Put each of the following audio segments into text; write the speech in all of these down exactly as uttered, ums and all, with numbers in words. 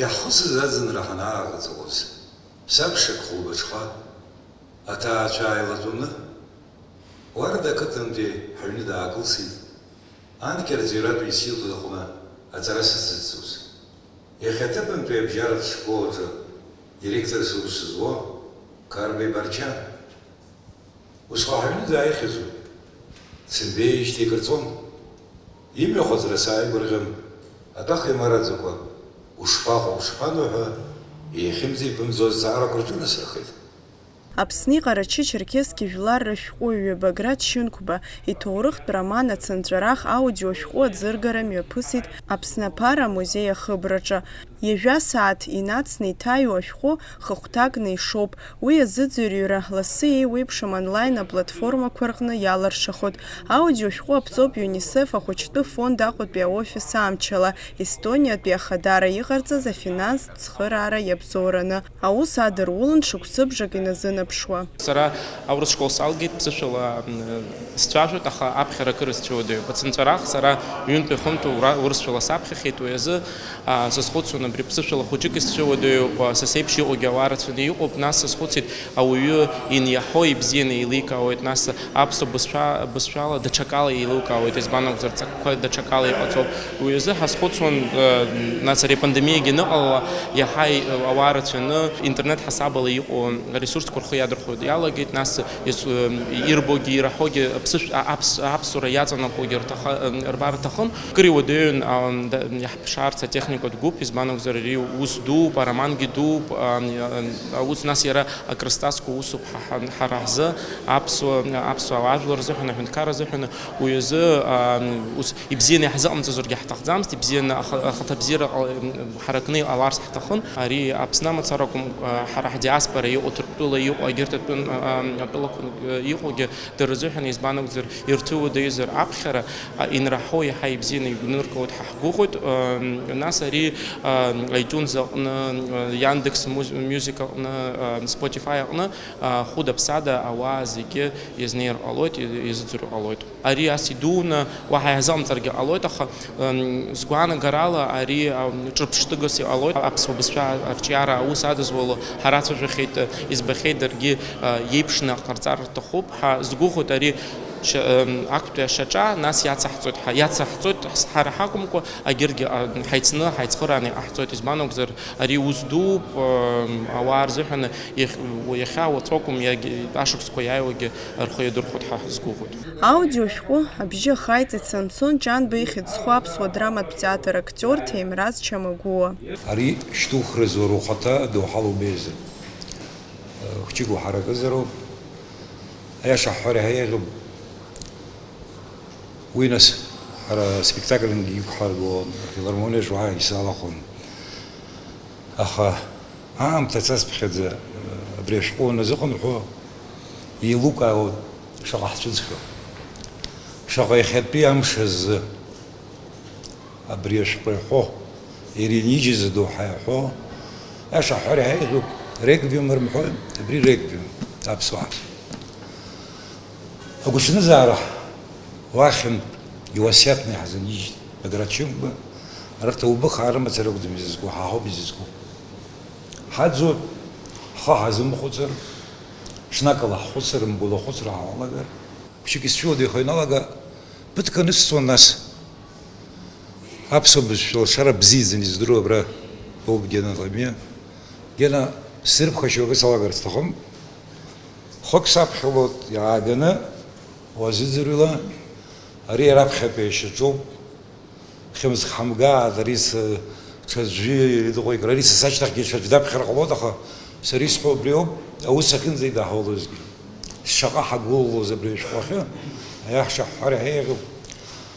Иаҳхысыз аӡынра ҳанааҟаҵалоз, ԥсаԥшак хәылбыҽха, аҭаацәа ааилатәаны, Уарда ақыҭантәи ҳаҩны даакылсит, анкьа рҵаҩратә институт аҟны аҵара сацызҵоз. Иахьа аҭыԥантәи абжьаратә школ аҿы директорс аус зуа Қарбеи Барчан. Усҟан ҳаҩны дааихьазу? Дсымбеижьҭеи акыр ҵуан. Имҩахыҵра сааигәырӷьон, атәаха имараӡакәа, ушԥаҟоу, ушԥану ҳәа еихьымӡа-еиԥымӡо азҵаарақәа рҿынасырхеит. Аԥсны иҟара Ачы-Черқьесгьы жәларра шәҟәыҩҩы Баграт Шьынқәба иҭоурыхтә роман Ацынҵәарах аудиошәҟәы аӡыргара мҩаԥысит Аԥсны аԥара амузеи ахыбраҿы. Ҩажәа сааҭ инацны иҭаҩу ашәҟәы хыхәҭакны ишоуп. Уи азыӡырҩра лассы еиуеиԥшым онлайн аплатформақәа рҟны иалыршахоит. Аудиошәҟәы аԥҵоуп ЮНИСЕФ ахәыҷтәы фонд Аҟәатәи аофис амчала, Естониатәи ахадара иҟарҵаз афинанстә цхыраара иабзоураны. Аус адырулан шықәсыбжак иназынаԥшуа. Сара аурыс школ салгеит, ԥсышәала, м, сцәажәоит, аха аԥхьара акыр сцәыуадаҩуп. Ацынҵәарах сара ҩынтәи хынтә ура-, урысшәала саԥхьахьеит, уи азы, а, сазхәыцуан, абри ԥсышәала хәыҷык исцәыуадаҩуп, а, са сеиԥш иҟоугьы ауаа рацәаны иҟоуп, нас сазхәыцит, ауаҩы иниаҳо ибзианы еиликаауеит, нас аԥсуа бызшәа-, бызшәала даҽакала еилукаауеит, избан акәзар, ҵакқәа даҽакала иҟаҵоуп. Уи азы ҳазхәыцуан, э, нас ари апандемиагьы аныҟала, иаҳа и-, ауаа рацәаны, интернет ҳасабала иҟоу аресурсқәа рхы иадырхәо иалагеит, нас ис-, э, ирбогьы, ираҳогьы, аԥсышә-, а-, аԥс-, аԥсуара иаҵанакуагьы рҭаха-, э, рбар рҭахын. Кыр иуадаҩын, а, да-, иаҳԥшаарц атехникатә гәыԥ, избан акәзар, ари ус дууп, аромангьы дууп, а, а, аус, нас иара акрызҵазкуа усуп ҳа, ҳа, ҳара ҳзы, аԥсуа, аԥсуа ажәлар рзыҳәан, аҳәынҭқарра азыҳәан, уи азы, а, ус ибзианы иаҳзыҟамҵозаргьы ҳҭахӡамызт, ибзианы аха-, ахаҭабзиара ҟал-, ҳаракны иҟаларц ҳҭахын. Ари Аԥсны мацара акәым, а, ҳара ҳдиаспора иҟоу, Ҭырқәтәыла иҟоу, егьырҭ атәын-, а, а, атәылақәа, а, иҟоугьы дара рзыҳәан, избан акәзар, ирҭыуадаҩызар аԥхьара, а, инраҳо иаҳа ибзианы игәныркылоит ҳәа ҳгәыӷуеит. А, нас ари, а, iTunes аҟны, а, Яндекс Муз-, Мьюзик аҟны, а, Spotify аҟны, а, хәыда-ԥсада ауаа зегьы иазнеир ҟалоит, и-, изыӡырҩыр ҟалоит. Ари ас идуны уаҳа иаҳзыҟамҵаргьы ҟалоит, аха, м, сгәаанагарала ари, ам, ҿырԥштәыс иҟалоит. Аԥсуа бызшәа арҿиара аус адызуало ҳарацәажәахьеит, избахьеит даргьы, а, иеиԥшны ҟарҵар рҭахуп ҳәа сгәыӷуеит. Ари шьа-, м, актәи ашьаҿа нас иацаҳҵоит ҳәа, иацаҳҵоит ҳара ҳакәымкәа, агьыргьы, а, ҳаицны, ҳаицхырааны иҟаҳҵоит, избан акәзар, ари ус дууп, м, ауаа рзыҳәан иахь-, иахьа уаҵәы акәым, иагь-, ашықәсқәа иааиуагьы рхы иадырхәоит ҳәа ҳзгәыӷуеит. Аудиошәҟәы абжьы ахаиҵеит Самсон Ҷанба ихьӡ зху аԥсуа драматә театр актиор Ҭемраз Чамагәуа. Ари шьҭухразы уара ухаҭа доуҳала умеизар. Хәҷык уҳаракызароуп. Аиаша ҳҳәар иаҳа еиӷьуп. Уи нас ҳара спектакльынгьы иқәҳаргон, афилармониаҿ уаҳа исалахәын. Аха аамҭа цасԥхьаӡа, абри ашәҟәы уаназыҟамҳәо, еилукаауеит шаҟа ҳцәыӡхьоу. Шаҟа иахьатәи амш азы абри ашәҟәы иаҳәо, иара инижьыз адоуҳа иаҳәо, аиаша ҳҳәар иаҳа еиӷьуп, реквием рымҳәои, абри реквием, аԥсуаа. Агәаҽанызаара уахьынтә иуасиаҭны иаҳзынижьит Баграт Шьынқәба, ара ҭоубыхаа рымацара акәӡам изызку, ҳа ҳауп изызку. Ҳаӡуеит, ҳхы ҳазымхәыцыр, ҽнакала ҳхәыцыр, мгәала ахәыцра ҳалагар. Хәыҷык исцәыуадаҩхо ианалага, ԥыҭк анысҵуан нас. Аԥсуа бызшәа лшара бзиаӡаны издыруа абра боуп, Гена Ламиа. Гена, сзырԥхашьо акы салагар сҭахым. Хәык саԥхьалоит, иааганы уазыӡырҩла, ари раԥхьатәи ашьаҿоуп. Хьымӡӷ ҳамгааит, ари сы-, ҽаӡәы идыҟәигар, ари са сашьҭахьгьы ҽаӡә даԥхьар ҟалоит, аха сара исҳәо убриоуп, аус ахьынӡаидаҳулозгьы. Шаҟа ҳагәылалоз абри ашәҟәы ахьы, аиаша ҳҳәар иаҳа еиӷьуп.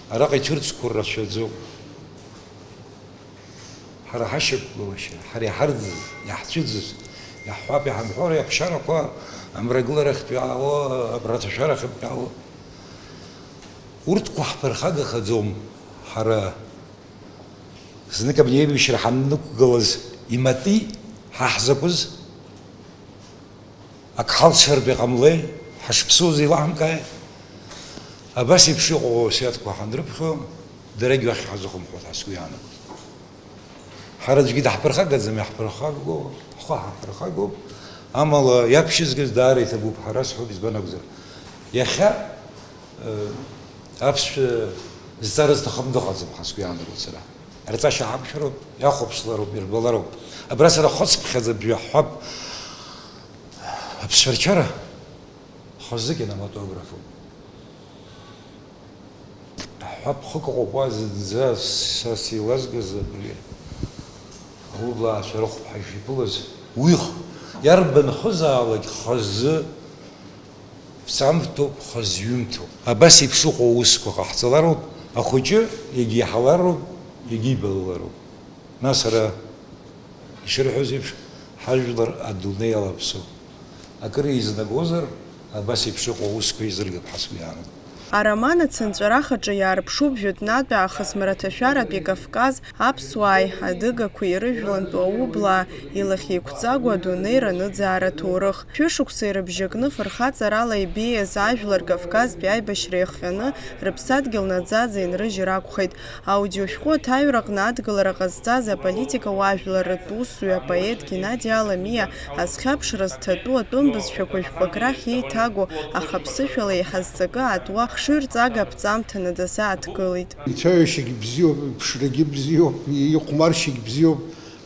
Араҟа ицәырҵқәо рацәаӡоуп. Ҳара ҳашьақәгылашьа, ҳара иҳарӡыз, иаҳцәыӡыз, иаҳҳәап, иҳамҳәар, иаԥшьарақәа амрагыларахьтә иаауа, абраҭашәарахьтә иаауа, урҭқәа ҳԥырхагахаӡом. Ҳара знык абни аибашьра ҳаннықәгылаз имати ҳаҳзакәыз? Ак ҳалшартә иҟамлеи, ҳашԥсуаз еилаҳамкааи? Абас еиԥш иҟоу ауасиаҭқәа ҳанрыԥхьо, дарагь уахь ҳазыхынҳәуеит ҳәа сгәы иаанагоит. Ҳара аӡәгьы даҳԥырхагаӡам, иаҳԥырхагоу, ҳхы ҳаԥырхагоуп. Амала иаԥшьызгаз даара иҭабуп, ҳара сҳәоит, избан акәзар. Иахьа, э, аԥсшәа зҵара зҭахым дыҟаӡам, ҳа сгәы иаанагоит сара. Рҵашьа ҳақәшәароуп, иахәаԥшлароуп, ирбалароуп. Абра сара хыцԥхьаӡа бжәаҳҳәап, аԥсшәарчара хазы кинематографуп. Ҳҳәап, хык ыҟоуп уа зынӡа са сеилазгаз абри аублаацәа рыхәԥҳа ишиԥылаз. Уи х-, иарбан хызаалак хазы фҵамҭоуп, хазҩымҭоуп. Абас еиԥш ыҟоу аусқәа ҟаҳҵалароуп, ахәыҷы егьиҳалароуп, егьибалалароуп. Нас ара ишырҳәоз еиԥш, ҳажәлар адунеи алаԥсоуп. Акыр еизнагозар, абас еиԥш ыҟоу аусқәа еизыргап ҳәа сгәы иаанагоит. Ароман ацынҵәарах аҿы иаарԥшуп жәытәнатә аахыс Мраҭашәаратәи Кавказ аԥсуааи адыгақәеи рыжәлантәу аублаа илахьеиқәҵагоу адунеи раныӡаара аҭоурых. Шәышықәса ирыбжьакны фырхаҵарала ибеиаз ажәлар Кавказтәи аибашьра иахҟьаны рыԥсадгьыл наӡаӡа инрыжьыр акәхеит. Аудиошәҟәы аҭаҩраҟны адгылара ҟазҵаз аполитикауаажәларратә усзуҩ апоет Геннади Аламиа азхьаԥшра зҭатәу атәым бызшәақәа жәпак рахь еиҭагоу, аха ԥсышәала еиҳа зҵакы аатуа хшыҩрҵага аԥҵамҭаны дазааҭгылеит. Ицәажәашьагь бзиоуп, иԥшрагьы бзиоуп, ихәмаршьагь бзиоуп.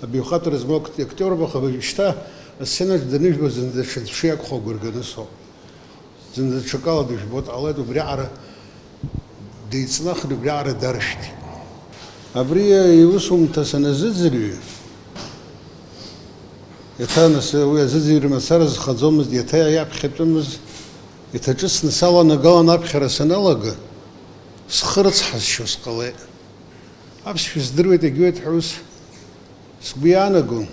Абаҩхатәра змоу акт-, актиоруп, аха уажәшьҭа асценаҿ даныжәбо зынӡа ҽаӡә шиакәхо агәра ганы сыҟоуп. Зынӡа ҽакала дыжәбо дҟалеит, убриаҟара деиҵнахын, убриаҟара даршәҭит. Абри иусумҭа саназыӡырҩы, еиҭа нас уи азыӡырҩра мацара зхаӡомызт, еиҭа иаԥхьатәымыз, еиҭа ҿыцны саланагалан аԥхьара саналага, схы рыцҳасшьо сҟалеит. Аԥсшәа здыруеит, егьуеит ҳәа ус сгәы иаанагон.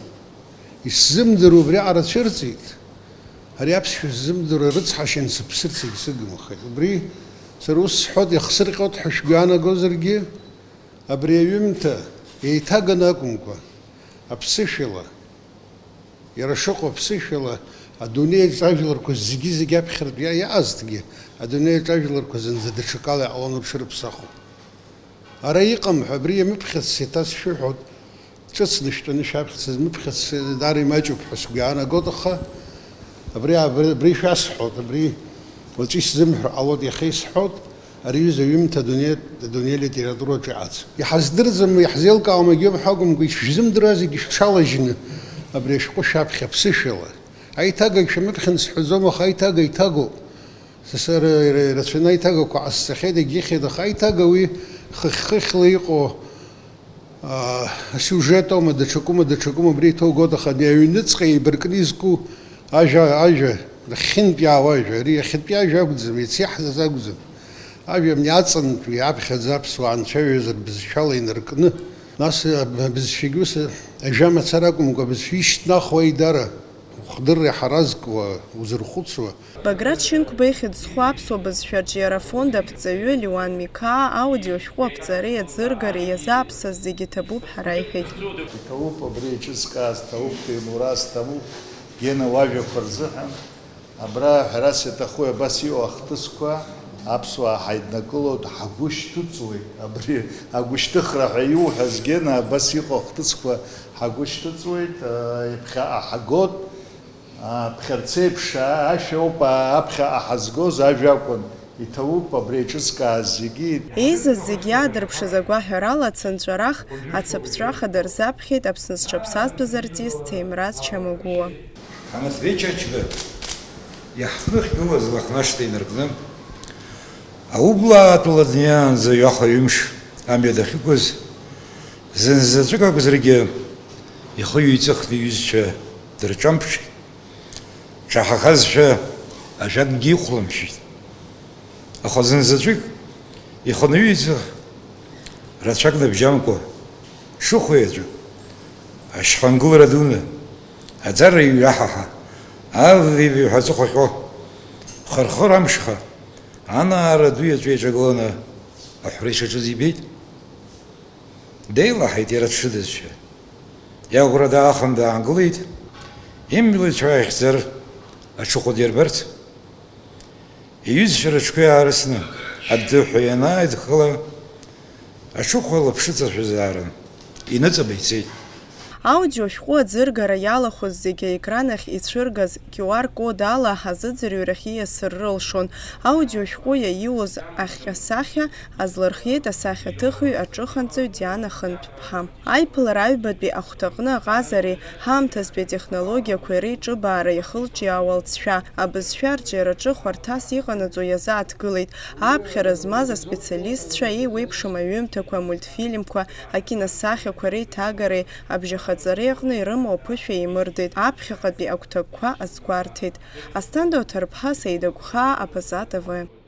Исзымдыруа убриаҟара цәырҵит. Ари аԥсшәа сзымдыруа рыцҳашьан сыԥсырц егьсыгымхеит. Убри сара ус сҳәоит, иахсырҟьоит ҳәа шәгәы иаанагозаргьы, абри аҩымҭа еиҭаганы акәымкәа, аԥсышәала, иара шыҟоу аԥсышәала, адунеи аҿы ажәларқәа зегьы-зегьы аԥхьартә иа-, иаазҭгьы, адунеи аҿы ажәларқәа зынӡа даҽакала иҟалон рҽырыԥсахуа. Ара иҟам ҳәа абри иамыԥхьац еиҭа сшәыҳәоит, ҿыцны шәтәаны шәаԥхьац змыԥхьац даара имаҷуп ҳәа сгәы иаанагоит, аха абри, абри, абри шәасҳәоит, абри уаҵәы исзымҳәар ҟалоит, иахьа исҳәоит, ари ҩыза аҩымҭа адунеи, адунеи алитератураҿы иҟац. Иҳаздырӡом, иаҳзеилкаауам, егьиуп ҳәа акәымкәа, ишәзымдыруа зегьы шәҽалажьны абри ашәҟәы шәаԥхьа, аԥсышәала. Аиҭагагь шәамыԥхьан сҳәаӡом, аха аиҭага иҭагоуп. Са, сара ира-, ирацәаны аиҭагақәа ҟасҵахьеит, егьихьеит, аха аиҭага уи хыхь-хыхьла иҟоу, аа, асиужет аума, даҽакума, даҽакума, убри иҭоугоит, аха абри аҩныҵҟа еибаркны изку ажәа, ажәа, ахьынтә иаауа ажәа, ари иахьатәи ажәа акәӡам, иацы иаҳзаз акәӡам. Ажәа абни аҵантәи аԥхьаӡа аԥсуаа анцәа иаҩызар бызшәала инаркны, нас аб-, абызшәагьы ус ажәа мацара акәымкәа, абызшәа ишьҭнахуа аидара, ухдырра иҳаразкуа, узырхәыцуа, Баграт Шьынқәба ихьӡ зху аԥсуа бызшәаҿиара афонд аԥҵаҩы Леуан Миқаа аудиошәҟәы аԥҵареи аӡыргареи иазааԥсаз зегьы ҭабуп ҳәа раиҳәеит. Иҭабуп абри еиҿызкааз, ҭабуп Ҭемураз, ҭабуп Гена уажәақәа рзыҳәан. Абра ҳәарас иаҭаху абас иҟоу ахҭысқәа аԥсуаа ҳаиднакылоит, ҳагәышьҭыҵуеит. Абри агәышьҭыхра ҳәа иуҳәаз, Гена, абас иҟоу ахҭысқәа ҳагәышьҭыҵуеит, ԥхьаҟа ҳагоит. Аԥхьарца еиԥш ашәа ауп аԥхьаҟа ҳазгоз, ажәа акәын, иҭабуп абри еиҿызкааз зегьы. Еизаз зегь иаадырԥшыз агәаҳәарала, ацынҵәарах ацыԥҵәаха дырзаԥхьеит Аԥсны зҽаԥсазтәыз артист Ҭемраз Чамагәуа. Ҳамаҭбеи Чачба иаҳԥыхьгылаз Лыхнашҭа инаркны, аублаатәыла днеиаанӡа ҩаха-ҩымш амҩа дахьықәыз, зынзаҵәык акәзаргьы, ихы ҩеиҵыхны иҩызцәа дырҿамԥшит. Дҿаҳахазшәа ажәакгьы ихәламшәеит. Аха зынзаҵәык ихы наҩеиҵых, рацәак набжьамкәа, дшыхәеи аӡәы, ашьхангылара дуны, аӡара иҩаҳаҳа, авеиве ҳәа аҵыхәа ҟьо, хырхыр амшха, анаара ду иаҵәа иаҿагыланы аҳәра ишаҿыз ибеит. Деилаҳаит иара дшыдызшәа. Иаӷәра даахан даангылеит, имҩалыцәа ааихьӡар аҽыхәа дирбарц. Иҩызцәа рыҽқәа иаарысны адәыҳәа ианааидхала, аҽыхәа лаԥшыҵашәазаарын, иныҵаба ицеит. Аудиошәҟәы аӡыргара иалахәыз зегьы аекран ахь ицәыргаз Q R код ала азыӡырҩрахь ииасыр рылшон. Аудиошәҟәы иаиуз ахҟьа-сахьа азлырхиеит асахьаҭыхҩы аҿыханҵаҩ Диана Хынтәԥҳа. Аиԥылара аҩбатәи ахәҭаҟны аҟазареи ҳаамҭазтәи атехнологиақәеи реиҿыбаара иахылҿиаауа алҵшәа, абызшәа арҿиараҿы хәарҭас иҟанаҵо иазааҭгылеит. Аԥхьара змаз аспециалистцәа еиуеиԥшым аҩымҭақәа, амультфильмқәа, акиносахьақәа реиҭагареи абжьахаҵареи аҟны ирымоу аԥышәа еимырдеит, аԥхьаҟатәи агәҭакқәа азгәарҭеит. Асҭанда Оҭарԥҳа, Саида Гәхаа, Абаза Т В.